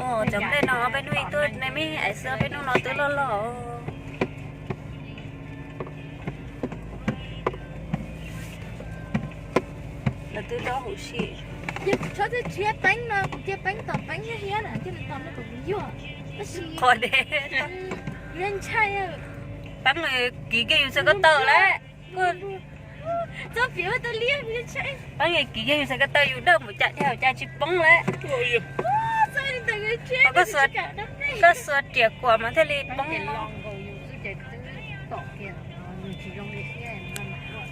Cov nplej no peb hnub ib tuaj ne, me me xwb, peb hnub no twb loj loj. Lawv twb dob huv si. Qhov de, pab kiv kiag yus txhais ko taw lawm. Pab kiv kiag yus txhais ko taw, yus dawj mus cas thiaj cas tsis poob lawm. Koj xuas riam kuam mas thiaj li poob.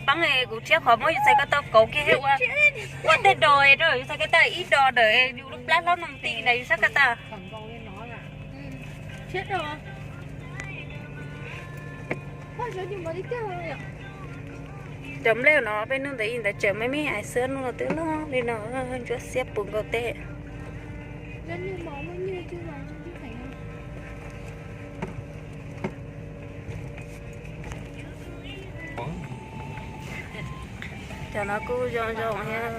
Pab, kuv thiab qhov muab yus txhais ko taw kauv kiag thiab ua, ua tej dos rau yus txhais ko taw ib dos ntawm yus lub plab hlob no ti ntawm yus sab ko taw. Cov nplej no peb hnub ntawd ib ntawd tseem me me xwb, hnub no twb loj li no, ntsuab xiab puv nkaus tej. Cov no kuj zoo zoo thiab.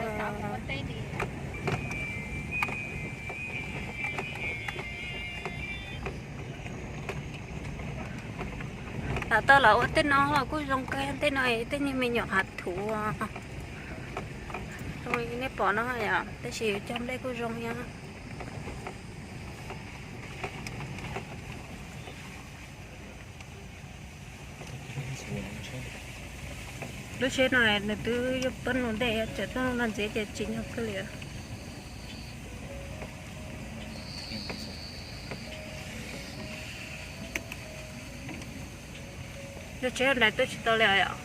Lam tau los ua tej no los kuj zoo kawg, tej no tej niag me nyuam hav thuv. Zoo li nej pom no yom, tab sis cog nplej kuj zoo thiab. Lub tsheb no nws twb yuav poob lub ntej, tseem tuaj no ntxiv ces tsim nyog kawg li. Lub tsheb nrad tuaj tsis tau li os.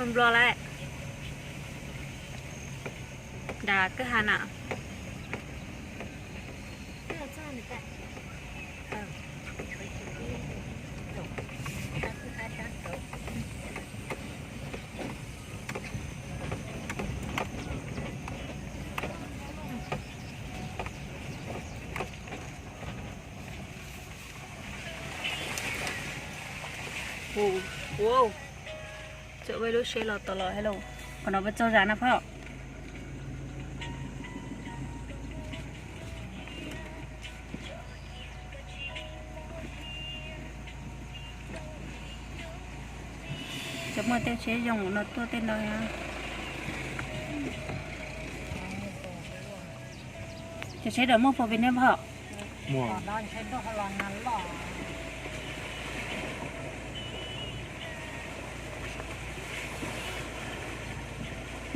Nplua lawm. Nrad kwj ha na. Ua, txawm ua lub tsheb los tau los thiab lauj. Qhov no peb txog zas na phauj. Tseem muaj tej tsheb zoo no tuaj tej no. Cov tsheb ntawd muaj pom vim nej phauj?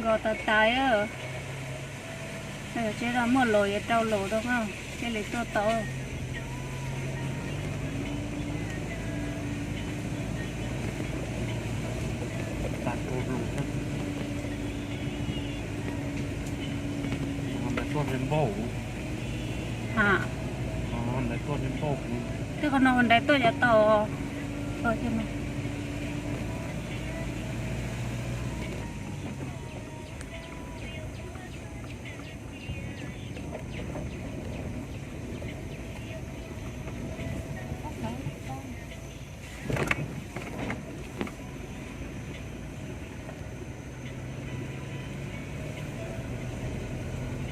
Nkos tas tas. Tsheb no muaj los yuav rau los rau na, thiaj li tuaj tau. Tej qhov no nrad tuaj yav tau.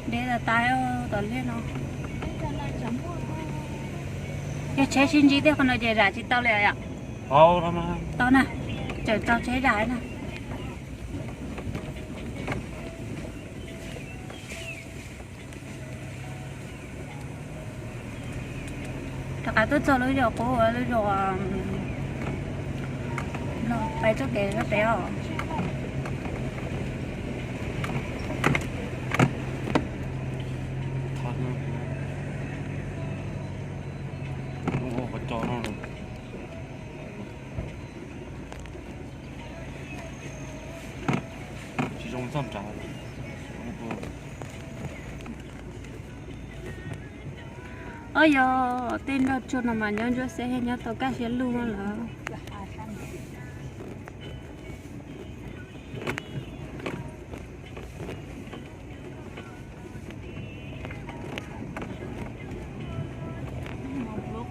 Deb tas tas tom liaj no. Yog tsheb sib ntsib tej qhov no ces zam tsis tau li yom? Tau na, tseem tau tsheb zam na. Rov qab tuaj txog lub zos qub, lub zos no pais txoj kev pem os. Ob, yog tej nroj tsuag no mas nyob ntsuab xeb thiab nyob tau kaj siab lug lawm.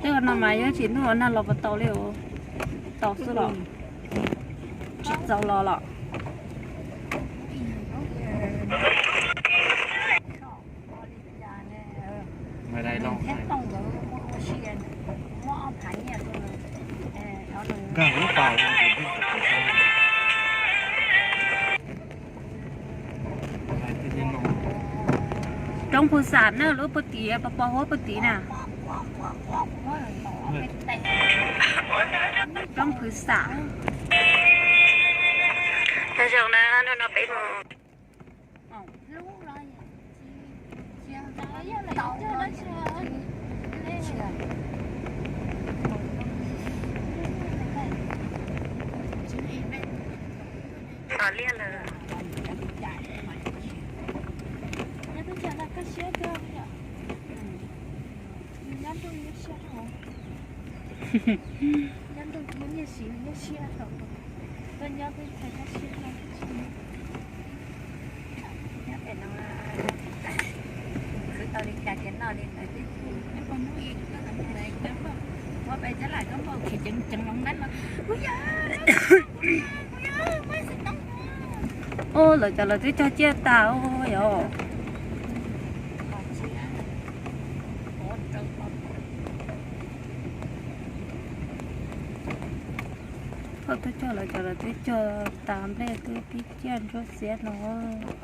Tej no mas yog tsis ntuj ua nag los puas tau li os. Tau xwb los tsis txaus los los. Roob Phwv Xam na, lub puag tim, pos pos huab puag tim na. Roob Phwv Xam. Zoo na, hnub no peb mus. Tos liaj lawm. Ub, lawv cov lawv twb cog ciaj tas ub yog. Koj twb cog lawv cov lawv twb cog tas nplej twb tib ciaj ntsuab xiab no. Lub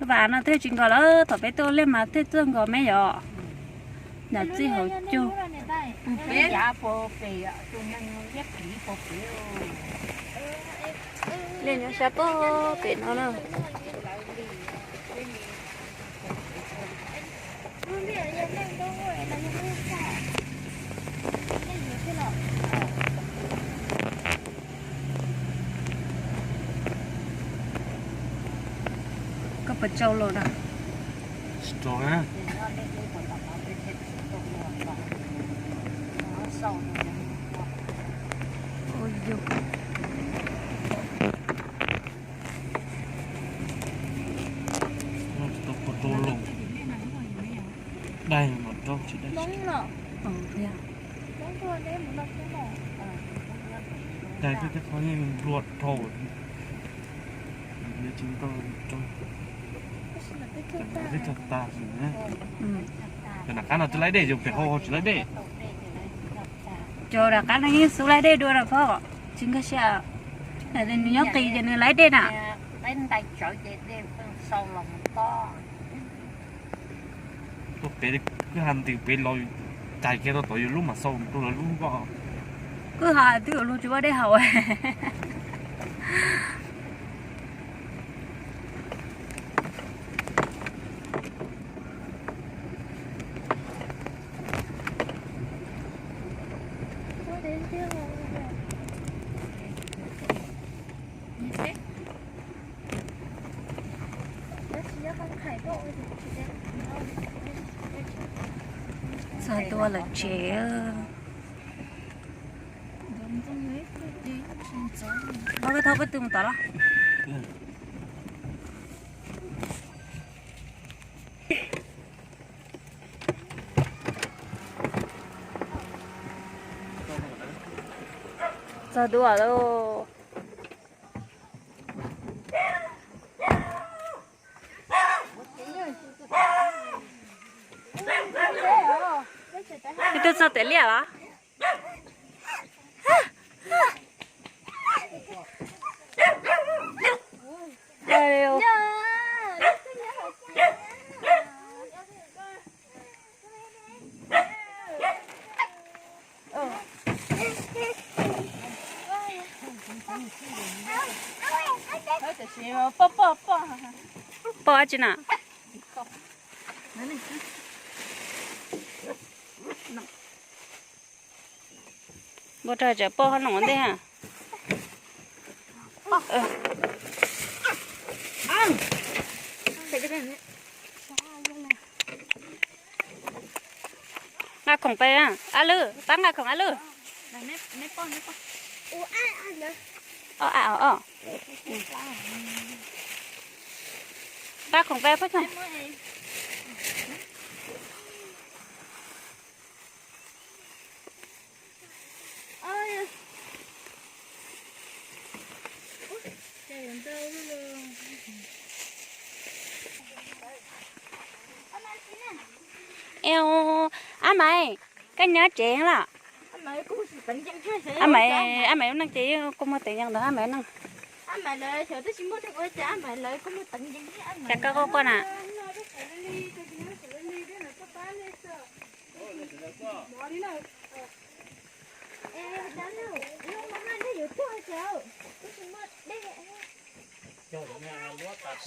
pas av no twb tsis nkos lawm, thaum peb tuaj liaj mas twb txawj nkos me yom. Nram txij hauv cug. Liaj nyob sab pem no na. Koj puas tsau los na? Dai mas rau tsis dai. Dai tej qhov yeej nplua dhau. Tsis tau rau. Twb tag tas sim na. Cov nram qab no twb laib dej, yus pem hauv tsis laib dej. Cov nram qab no yeej xub laib dej dua na phauj, tsis nkag siab. Nws nyob qis ces nws laib dej na. Tuaj pem kwj ha ntws pem los cais kiag rau tom yus lub mas xau rau lawv lub ko. Kwj ha twb yuav luag tsis ua dej haus. Txog tua lawm tsev. Pab koj thauj peb tw mus tom los. Txog tua lawm. Koj twb txog tiam liaj los? Poj tsi na? Npau rog tseem poj hab no ua ntej ha. Nqa khoom pem, ab lwb, pab nqa khoom ab lwb. O a o o. Nqa khoom pem pab tso. Eo, ab Maiv, koj nyob tsev los? Ab Maiv, ab Maiv lub neej ces kuj muaj teev yees ntawd ab Maiv neej. Cas koj quaj quaj na?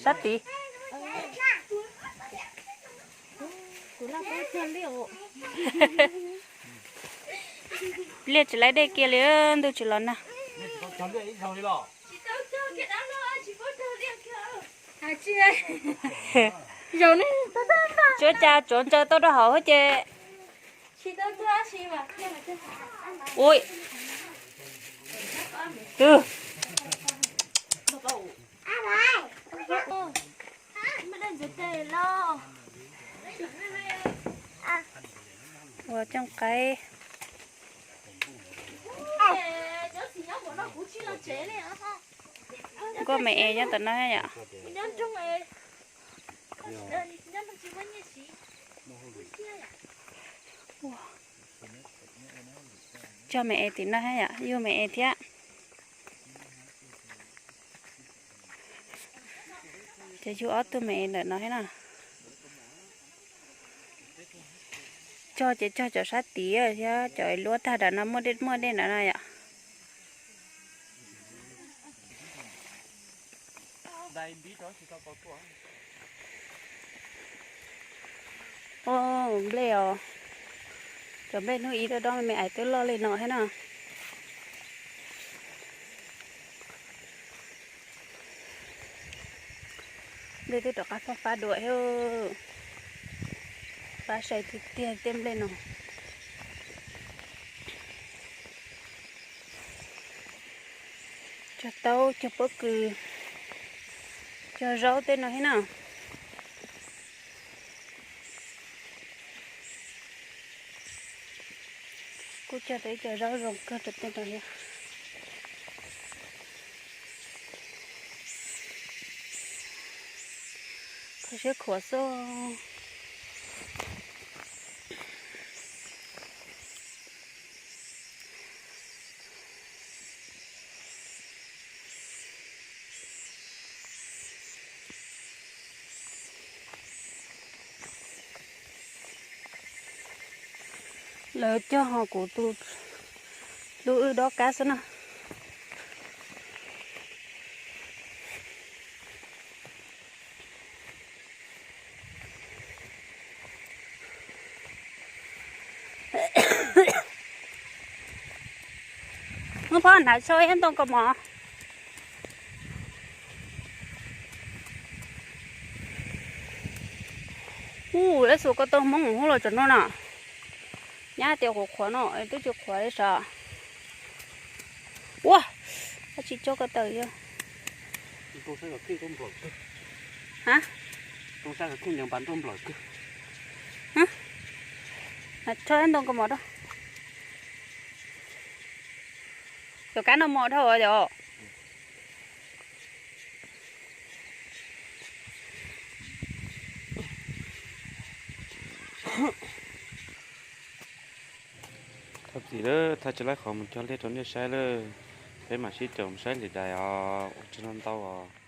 Sab tid. Liaj tsis laib dej kiag li, ntuj tsis los nag. Tsuav cas tsuav ntsaws tau rau hauv ces. Ui. Twb. Ua cooj qaib. Nkauj me es nyob tom no yom. Cog me es tim no yom, yug me es thiab. Ces yug ob tug me es ntawm no thiab na. Cog ces cog cov sab tid thiab cov luab tag nrho no muaj dej muaj dej nrho no yom. Nplej os, cov nplej hnub ib dob dob me ais twb loj li no thiab na. Nplej twb rov qab fab fab dua thiab. Fab sai tiag tiag tej nplej no. Cog taub cog pob kws, cog zaub tej no thiab na. Kuj cog tau ib co zaub zoo kawg rau tej no thiab. Kho siab khuav xwb. Lawv cog ho kuv tus hlub wb dob kab xwb na. Muab phab hnav tsho ib ntoo kaus mom. Ub, lawv xuas ko taw Hmoob hub los tseem no na. Nyab tias qhuav qhuav no twb tsis qhuav li sav. Ua, dab tsi cog ko taw yog. Hnav tsho ib ntoo kaus mom rau. Cov kab no mos dhau yom. Thov txim lawm, thaj tsis laib qhov mus cog liaj rau nej saib lawm. Peb mam sib caum mus saib li dais os, ua tsaug ntau os.